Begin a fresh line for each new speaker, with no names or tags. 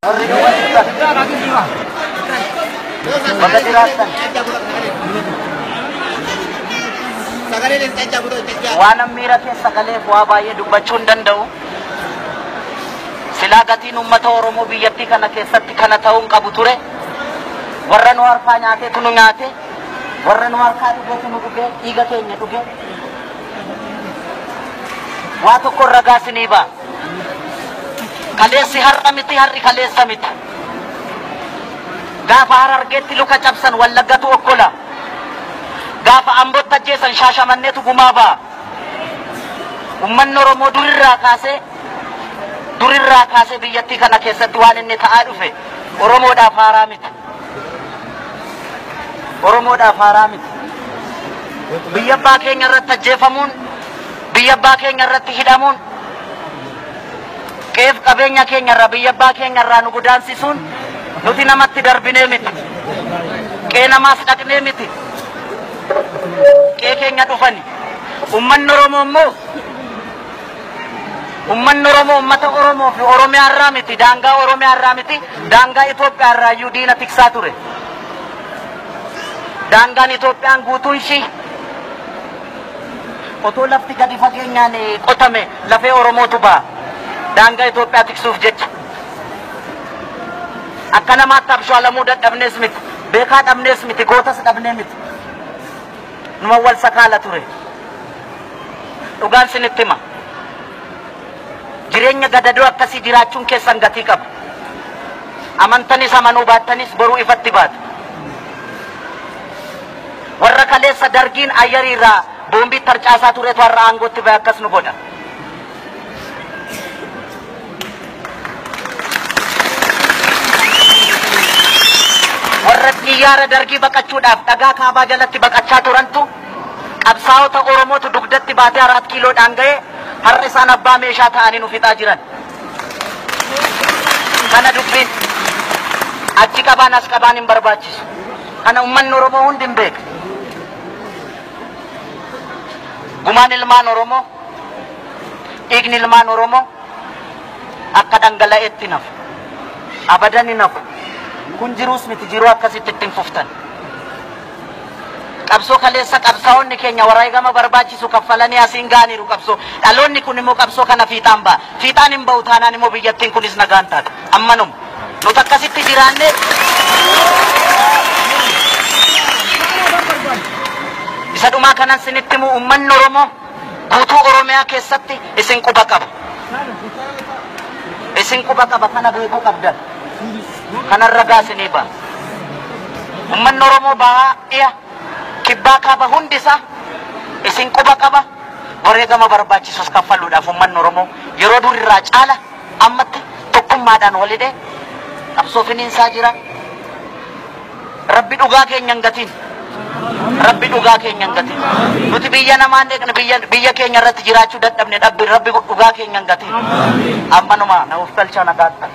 Warri baga jiraattan. Waan miira keessa galeef waa baay'ee dubbachuu hin danda'u. Silaa gatiin uummata Oromoo biyyattii kana keessatti kana ta'uu hin qabu ture. Warra nu harkaa nyaateetu nu nyaate. Warra nu harkaa dhugeetu nu dhuge. Dhiiga keenya dhuge. Waa tokko ragaa isinii ba'a. Kaleessi har'a miti, har'i kaleessa miti. Gaafa Harargeetti luka cabsan Wallaggatu okkola. Gaafa Ambootti ajjeesan Shaashamanneetu gumaa ba'a. Uummanni Oromoo durirraa kaasee biyyattii kana keessatti waan inni ta'aa dhufe Oromoodhaaf haaraa miti. Oromoodhaaf haaraa miti. Biyya abbaa keenya irratti ajjeefamuun, biyya abbaa keenya irratti hidhamuun, qeef qabeenya keenya irraa, biyya abbaa keenya irraa nu godaansisuun nuti namatti darbinee miti. Qee namaas dhaqnee miti. Qee keenya dhufani. Uummanni Oromoo immoo, uummanni Oromoo uummata Oromoo fi Oromiyaa irraa miti, daangaa Oromiyaa irraa miti, daangaa Itoophiyaa irraa iyyuu diina tiksaa ture. Daangaan Itoophiyaan guutuun ishii otoo lafti gadi fageenyaan qotame lafee Oromootu ba'a. Daangaa Itoophiyaa tiksuuf jecha. Akka namaatti abshaalamuu dadhabnees miti, beekaa dhabnees miti, gootas dhabnee miti. Numa wal sakaala ture. Dhugaan sinitti hima. Jireenya gadadoo akkasii jiraachuun keessan gatii qaba. Amantanis amanuu baattanis boruu ifatti baatu. Warra kaleessa dargiin ayyarii irraa boombii tarcaasaa turetu har'a aangootti bahe akkas nu godha. Warra xiyyaara dargii baqachuudhaaf dhagaa kaabaa jalatti baqachaa turantu, qabsaa'ota Oromootu dugdatti baatee Araat Kiiloodhaan ga'ee har'a isaan abbaa meeshaa ta'anii nu fixaa jiran. Kana dubbiin achi qabaan as qabaan hin barbaachisu. Kana uummanni Oromoo hundi hin beeka. Gumaan ilmaan Oromoo, dhiigni ilmaan Oromoo akka dhangala'eetti nafu. Abadan hin hafu. Kun jiruus miti, jiruu akkasitti ittiin fuftan. Qabsoo kaleessa qabsaa'onni keenya wareegama barbaachisu kaffalanii asiin ga'aniiru qabsoo. Dhaloonni kun immoo qabsoo kana fiixaan ba'a. Fiixaan hin ba'u taanaan immoo biyyattiin kunis nagaan taata. Ammanuma. Nuti akkasitti jiraannee isa dhumaa kanan sinitti himu, uummanni Oromoo guutuu Oromiyaa keessatti isin quba qaba. Isin quba qaba, kana beekuu qabdan. Kanarra gaasinii ba'a. Uummanni Oromoo bahaa, dhiya, kibbaa, kaaba hundisaa isin quba qaba. Wareegama barbaachisus kaffaluudhaaf uummanni Oromoo yeroo durirraa caala ammatti tokkummaadhaan walhidhee qabsoo finiinsaa jira. Rabbi dhugaa keenya hin gatiin. Rabbi dhugaa keenya hin gatiin. Nuti biyya namaan eegne, biyya keenya irratti jiraachuu dadhabne dhabbi. Rabbi dhugaa keenya hin gatiin. Ammanuma na of galchaa, nagaatti.